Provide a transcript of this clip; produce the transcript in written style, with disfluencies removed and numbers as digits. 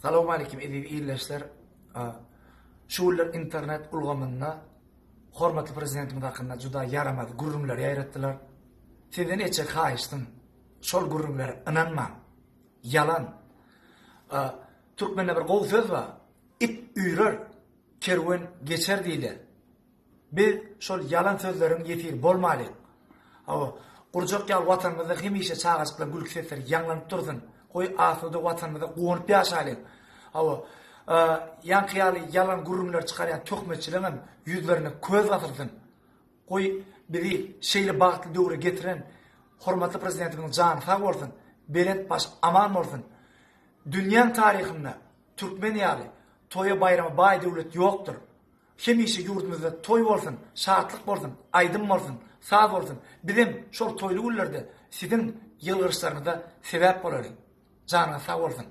Salowmaleýkim eziz ildeşler. Şu günler internet ulgamynda hormatly prezidentimiz hakynda juda ýaramaz gürrüňleri ýaýratdylar. Sizden etjek haýyştym, şol gürrüňlere ynanmaň. Ýalan. Türkmende bir gowy söz bar. It üýrer, kerwen geçer diýilýär. Biz şol ýalan sözleriň ýesiri bolmalyň. Hawa, gurjak ýaly Watanymyzda hemişe çagajyklaryň gülki sesleri ýaňlanyp dursun. Goý, asuda Watanymyzda guwanyp ýaşalyň. Hawa, ýaňky ýaly ýalan gürrüňleri çykarýan töhmetçileriňem ýüzlerine köz basylsyn. Goý, bizi şeýle bagtly döwre getiren hormatly Prezidentimiziň jany sag bolsun, belent başy aman bolsun. Dünýäň taryhynda türkmen ýaly toýa-baýrama baý döwlet ýokdur. Hemişe ýurdumyzda toý bolsun, şatlyk bolsun, aýdym bolsun, saz bolsun. Bizem şol toýly günlerde siziň ýylgyryşlaryňyza sebäp bolalyň. Janyňyz sag bolsun!